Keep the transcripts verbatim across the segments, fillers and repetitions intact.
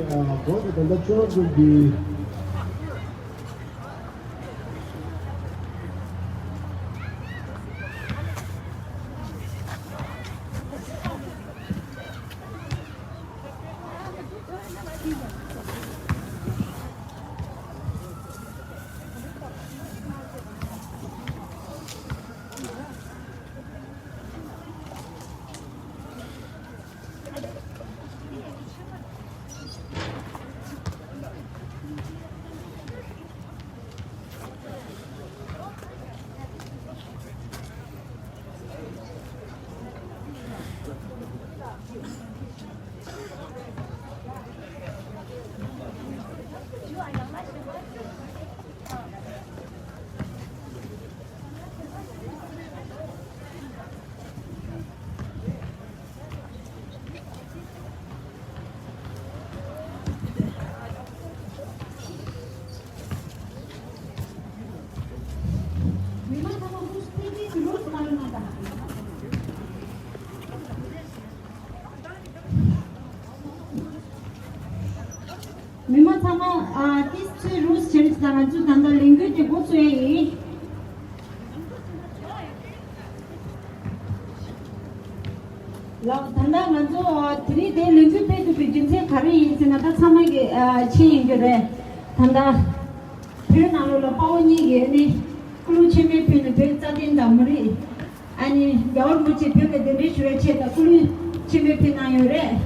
ཨ། བོད་ཀྱི་ད་ལྟ་ཆོས་རབ་ཀྱི། མི་མང་ཚང་མ། ཨ། ཏིས་ཚོས་རུས་བྱེད་ཀྱི་དང་། ང་ཚོས་ད་ལྟ་ལས་འགུལ་དེ་འགོ་ཚུགས་ཡས་ཡིན། ལགས། ད་ལྟ་ང་ཚོ་དེ་རིང་དེ་ལས་འགུལ་སྤེལ་ཐུབ་པའི་རྒྱུ་མཚན་ག་རེ་ཡིན་ཟེར་ན། ད་ཚང་མ་གིས་ཨ་མཁྱེན་ཡོད་རྒྱུ་རེད། ད་ལྟ་བོད་ནང་ལོགས་ལ་དཔའ་བོ་གཉིས་ཀྱིས་ནི་སྐུ་ལུས་མཆོད་མེ་ཕུལ་ནས། བོད་རྩ་དོན་དང་མི་རིགས། ཨ་ནི་རྒྱལ་བ་རིན་པོ་ཆེ་བོད་ལ་གདན་འདྲེན་ཞུ་བའི་ཆེད་དུ་སྐུ་ལུས་མཆོད་མེ་ཕུལ་གནང་ཡོད་རེད།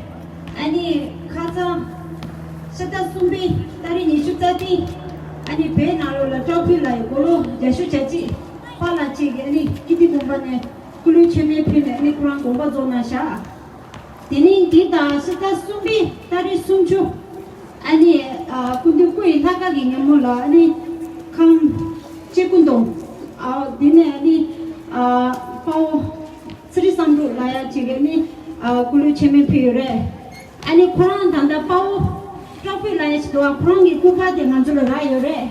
ཨ་ནི་ཁ་སང་ཕྱི་ཟླ་གསུམ་པའི་ཏ་རིག་ཉི་ཤུ་རྩ་བདུན། ཨ་ནི་བོད་ནང་ལོགས་ལ་ཀྲོ་ཕུ་ལ་ཡི་མགོ་ལོག་བརྒྱད་ཅུ་གྱ་གཅིག་པཱ་ལགས་གཅིག་གིས་ཨ་ནི་ཀིརྟི་དགོན་པ་ནས་སྐུ་ལུས་མཆོད་མེ་ཕུལ་ནས། ཨ་ནི་ཁོ་རང་དགོངས་པ་རྫོགས་གནང་བཞག་དེ་ནས་འདི་དང་ཕྱི་ཟླ་གསུམ་པའི་ཏ་རིག་སུམ་ཅུ། ཨ་ནི་ཨ་སྐུ་མདུན་སྐུ་ཡི་ལྷ་ཁང་གི་ཉིན་མོ་ལ། ཨ་ནི་ཁམས་སྐྱེ་རྒུ་མདོ། ཨ། དེ་ནས་ཨ་ནི་ཨ་དཔའ་བོ་ཚེ་རིང་བསམ་གྲུབ་ལགས་ཡ་གཅིག་གིས་ཨ་ནི་ཨ་སྐུ་ལུས་མཆོད་མེ་ཕུལ་ཡོད་རེད། ཨ་ནི་ཁོ་རང་ད་ལྟ་དཔའ་བོ་ཀྲོ་ཕུ་ལགས་ཡ་ཞིག་འདུག་ཁོ་རང་གི་སྐུ་པར་དེ་ང་ཚོ་ལ་རག་ཡོད་རེད།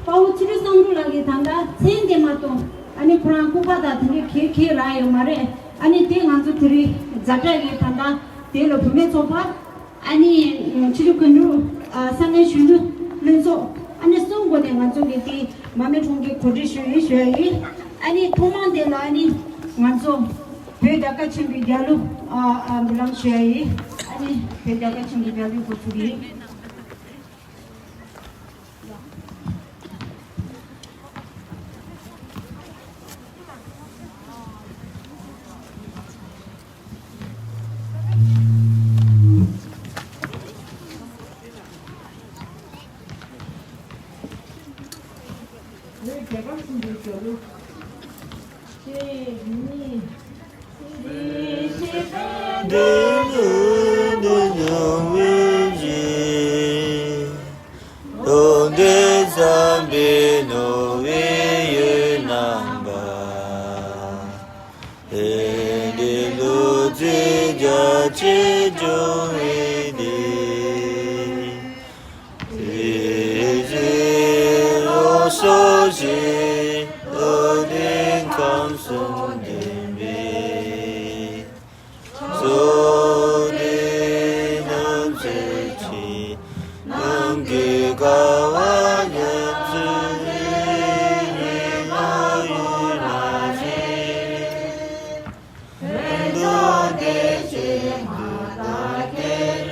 དཔའ་བོ་ཚེ་རིང་བསམ་གྲུབ་ལགས་ཀྱི་ད་ལྟ་མཚན་དེ་མ་གཏོགས། ཨ་ནི་ཁོ་རང་སྐུ་པར་དང་དེ་འདྲའི་ག་ག་རག་ཡོད་མ་རེད། ཨ་ནི་དེ་ང་ཚོ་དེ་རིང་ཛ་དྲག་གི་ད་ལྟ་དེ་ལ་བུད་མེད་ཚོགས་པ། ཨ་ནི་ཆུ་བཞི་སྒང་དྲུག་ཨ་ས་གནས་གཞོན་ནུ་ལྷན་ཚོགས། ཨ་ནི་གསུམ་སྒོ་ནས་ང་ཚོ་གིས་དེ་མར་མེ་ཁྲོམ་གྱི་གོ་སྒྲིག་ཞུ་ཡིན་ཞུ་ཡ་ཡིན། ཨ་ནི་ཐོག་མར་དེ་ལ་ཨ་ནི་ང་ཚོ་བོད་རྒྱལ་ཁབ་ཆེན་པོའི་རྒྱལ་གླུ་ཨ་ཨ་འབུལ་ལམ་ཞུ་ཡ་ཡིན། ཨ་ནི་བོད་རྒྱལ་ཁབ་ཆེན་པོའི་རྒྱལ་གླུ་འགོ་ཚུགས་ཡིན། འདི་ལུས་འདི་མྱོང་བའི་རྗེས། ལོ་འདི་བསམ་པའི་ནོར་བུའི་ཡུལ་རྣམ་པ། ལྷན་དུ་ལུས་རྩལ་རྒྱ་ཆེར་སྦྱོང་བའི་དུས། དེ་ཕྱིར་ལོ་སོ་ཞིག་བློ་ལྡན་ཁམས་གསུམ་ལྡན་པའི། བཙོ་བའི་རྣམ་འཕྲུལ་གྱིས་ནམ་མཁའི་ཀ་བ་ཉམས་སུ་ལེན། ཡུལ་ལ་ཡུལ་ལ་ཕན་འདོགས་བདེ་ཆེན་མ་དག་གེར།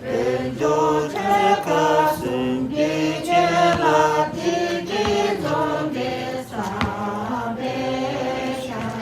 ཕན་འདོགས་འཕྲུལ་དཀའ་གསུམ་གྱི་ཆོས་ལ། བདེ་སྐྱིད་འཛོམས་པའི་བསམ་པས་བཞག་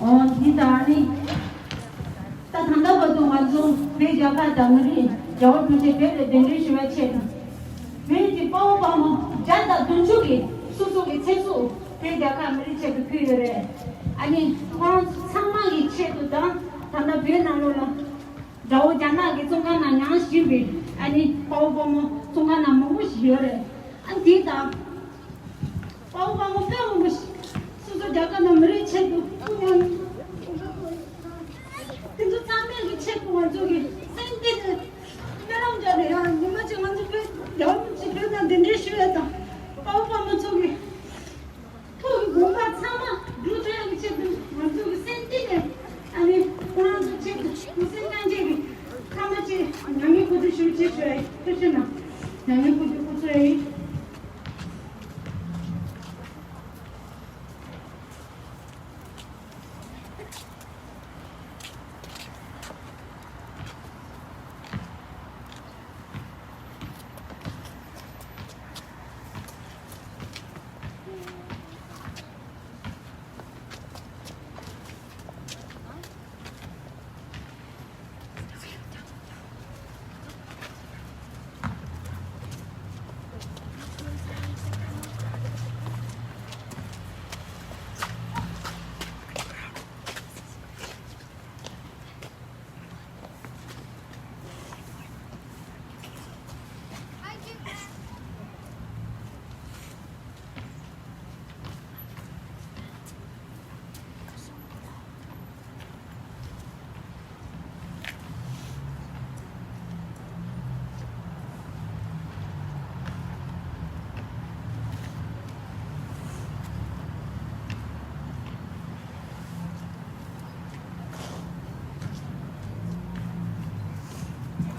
ཨོ། དེ་ལྟར་ནི། ད་ད་ལྟ་བར་དུ་ང་ཚོ་བོད་རྒྱལ་ཁབ་དང་མི་རིགས། རྒྱལ་བ་རིན་པོ་ཆེ་བོད་ལ་གདན་འདྲེན་ཞུ་བའི་ཆེད་དུ། བོད་ཀྱི་དཔའ་བོ་ སོ་སོ་གི་ཚེ་སྲོག་དེ་རྒྱལ་ཁབ་མི་རིགས་ཆེད་དུ་ཕུལ་ཡོད་རེད། ཨ་ནི་ཁོང་ཚང་མ་གི་ཆེད་དུ་དང་ད་ལྟ་བོད་ནང་ལོགས་ལ་དགྲ་བོ་རྒྱ་ནག་གི་བཙོན་ཁང་ནང་མྱངས་བཞིན་པའི་ཨ་ནི་དཔའ་བོ་དཔའ་མོ་བཙོན་ཁང་ནང་མང་པོ་ཞིག་ཡོད་རེད། ཨ་ནི་དེ་དང་དཔའ་བོ་དཔའ་མོ་དཔེ་མང་པོ་ཞིག་སོ་སོ་རྒྱལ་ཁབ་ནང་མི་རིགས་ཆེད་དུ་སྐུ་ཉམས། དེ་ཚོ་ཚང་མས་ཀྱི་ཆེད་དུ་ང་ཚོ་གི་སེམས་གཏིང་ནས་སྨོན་ལམ་རྒྱག་ནས་ཡང་ཉི་མ་གཅིག་ང་ཚོ་བོད་རྒྱལ་བ་རིན་པོ་ཆེ་བོད་ནང་གདན་འདྲེན་ཞུ་ཡས་དང་དཔའ་བོ་དཔའ་མོ་ཚོ་གི་ཐུགས་ཀྱི་དགོངས་པ་ཚང་མ་འགྲུབ་ཐུབ་ཡག་གི་ཆེད་དུ་ང་ཚོ་གི་སེམས་གཏིང་ནས་ཨ་ནི་ཁོ་རང་ཚོ་ཆེད་དུ་གུས་སེམས་བརྟན་བཞེས་ཀྱི་ཐ་མ་གཅིག་མྱ་ངན་གུས་འདུད་ཞུ་ཅེས་ཞུ་ཡ་ཡིན། ཐུགས་རྗེ་གནང་། མྱ་ངན་གུས་འདུད་སྐུ་གསོལ་ཡིན།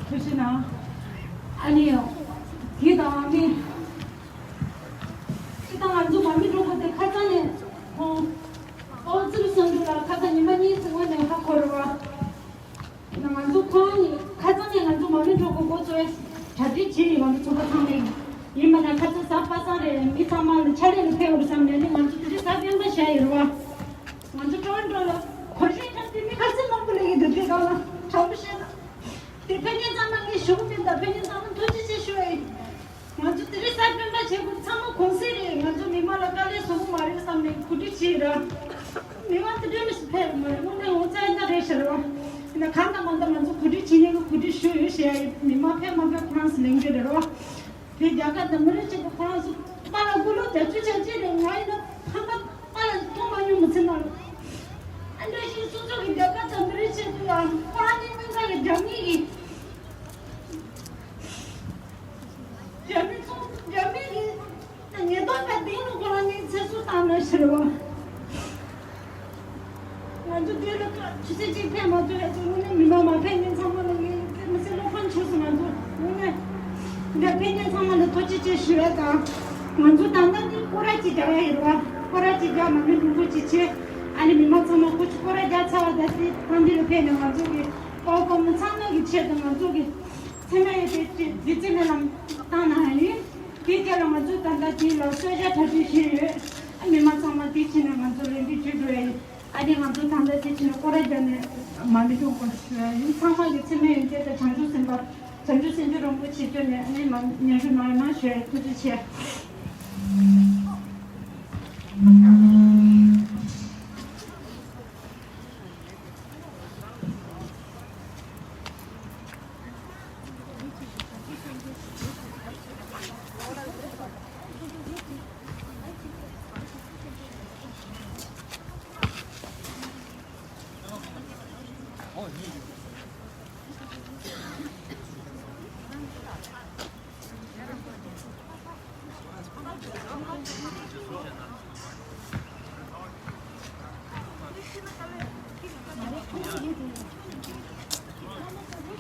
ཐུགས་རྗེ་གནང་། ཨ་ནི། དེ་དང་ནི། སྤྱིར་བཏང་ང་ཚོ་མར་མེ་སྒྲོན་འཁོར་དེ་ཁ་སང་ནས་ཁོང་། ཨོ་ཙི་རུ་སོན་འདུག་ལ་ཁ་སང་ཉི་མ་གཉིས་ཙམ་སྔོན་ནས་ཧ་གོ་རེད་བ། ང་ཚོ་ཁོང་ནི་ཁ་སང་ནས་ང་ཚོ་མར་མེ་སྒྲོན་འཁོར་འགོ་བཙུགས་ཡས་གྲ་སྒྲིག་བྱས་ཡོད། ང་ཚོ་ཚོགས་པ་ཚང་མས། ཡིན་པ་ན་ཁ་སང་གཟའ་པ་སངས་རེད། མི་ཚང་མ་ལ་ཕྱག་ལས་ལ་ཕེབས་འོང་བསམ་ནས་ནི་ང་ཚོ་དེ་རིང་གཟའ་སྤེན་པ་བཞག་ཡོད་རེད་བ། ང་ཚོ་ཀྲོན་ཀྲོ་ལ་གོ་ཧྲེ་ཁྲ་དེ་མི་ཁ་སང་མང་པོ་ལས་ཀྱི་འདུག་དེ་གང་ལ་དྲང་པོ་བཤད་ན། དེ་ཕན་ཉེན་ཚང་མ་ངས་ཞུ་གི་མིན་ད། ཕན་ཉེན་ཚང་མ་ཐུགས་རྗེ་ཆེ་ཞུ་ཡ་ཡིན། ང་ཚོ་དེ་རིང་གཟའ་སྤེན་པ་བྱེད་དགོས་ཚང་མ་གུང་སེང་རེད། ང་ཚོ་མི་མང་ལ་དཀའ་ལས་བཟོ་གི་མ་རེད་བསམ་ནས་གོ་སྒྲིག་བྱས་ར། མི་མང་དེ་འདྲ་མི་ཞིག་ཕེབས་མ་རེད། དངོས་གནས་ངོ་ཚ་ཡིན་ད་རེད་ཤག་ར། ཡིན་ན་གང་དང་མང་དང་ང་ཚོ་གོ་སྒྲིག་བྱེད་མཁན་གྱི་གོ་སྒྲིག་ཞུས་ཡོད་ཞེས་ཡ་ཡིན། མི་མང་ཕེབས་མ་ཕེབས་ཁོ་རང་ཚོ་ལས་འགན་རེད་ར། བོད་རྒྱལ་ཁབ་དང་མི་རིགས་གཅིག་པ་ཁོ་རང་ཚོ་པཱ་ལགས་སྐུ་ལུས་བརྒྱ་བཅུ་ཞེ་གཅིག་རེད། ང་ཡིན་ན་ཕམ་པ་པཱ་ལགས་མཐོང་མ་མྱོང་མི་ཚེ་ནང་ལ། ཨ་འདྲ་ཞིག་སོ་སོ་གི་རྒྱལ་ཁབ་དང་མི་རིགས་ཆེད་དུ་ཡང་ཁོ་རང་ཉིད་སྨན་ཁང་གི་རྒྱ་མི་གི་རྒྱ་མི་ཚོ་རྒྱ་མི་གི་ཉེན་རྟོག་པ་དེ་ནི་ཁོ་རང་ཉིད་ཚེ་སྲོག་བཏང་ན་ཤི་རེད་བ། ང་ཚོ་དུས་ལ་ཆུ་ཚོད་གཅིག་ཕེབས་མ་ཐུབ་ཡ་ཚོ་དངོས་གནས་མི་མང་མ་ཕེབས་མཁན་ཚང་མ་ལ་ངས་མི་ཚེ་བློ་ཕམ་བྱུང་སོང་། ང་ཚོ་དངོས་གནས་འདིར་ཕེབས་མཁན་ཚང་མ་ལ་ཐུགས་རྗེ་ཆེ་ཞུ་ཡ་དང་། ང་ཚོ་ད་ལྟ་འདི་སྐོར་ར་གཅིག་རྒྱག་ཡ་ཡོད་རེད་བ། སྐོར་ར་གཅིག་རྒྱག་མ་མི་འགྲོ་འགྲོ་གཅིག་བྱས། ཨ་ནི་མི་མང་ཚང་མ་སྐུ་མཁྱེན་སྐོར་ར་རྒྱག་ཚར་བ་ད་སི་ཐང་འདི་ལ་ཕེབས་ནས་ང་ཚོ་གི་དཔའ་བོ་དཔའ་མོ་ཚང་མ་གི་ཆེད་དུ་ང་ཚོ་གི་མཚན་སྨད་ཡོད་པའི་ཅིག་འདི་རྩིས་མེད་ལམ་བཏང་གནང་ཡ་ཡིན། དེའི་ཐད་ལ་ང་ཚོས་ད་ལྟ་དེ་ལ་གསོལ་ཇ་གྲ་སྒྲིག་བྱས་ཡོད། ཨ་མི་མང་ཚང་མ་དེ་ཕྱིན་ནས་ང་ཚོ་ལས་འགུལ་བྱེད་འགྲོ་ཡ་ཡིན། ཨ་ནི་ང་ཚོ་ད་ལྟ་དེ་ཕྱིན་ནས་སྐོར་ར་རྒྱག་ནས་མར་མེ་སྒྲོན་འཁོར་ཞུ་ཡ་ཡིན། ཚང་མ་གི་མཚན་སྨད་ཡོན་ཏན་དང་བྱང་ཆུབ་སེམས་དཔའ་བྱང་ཆུབ་སེམས་མཆོག་རིན་པོ་ཆེ་བསྐྱོན་ནས་ཨ་ནི་མར་མཉམ་ཞུགས་གནང་ཡོད་ན་ཞུ་ཡ་ཡིན། ཐུགས་རྗེ་ཆེ།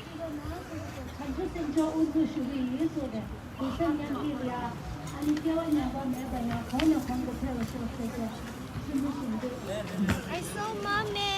བྱང་ཆུབ་སེམས་མཆོག་དབུ་འཛུགས་ཞུ་གི་ཡིན་གསུངས་ནས། གུས་སེམས་མཉམ་སྐྱེད་ལ། ཨ་ནི་སྐྱེ་བ་ཉམས་པ་མེད་པ་ཡང་གོང་ནས་གོང་དུ་འཕེལ་བར་ཤོག་ཟེར་ཏེ་ཆེན་པོ་ཞིག་འདུག I saw mermaid.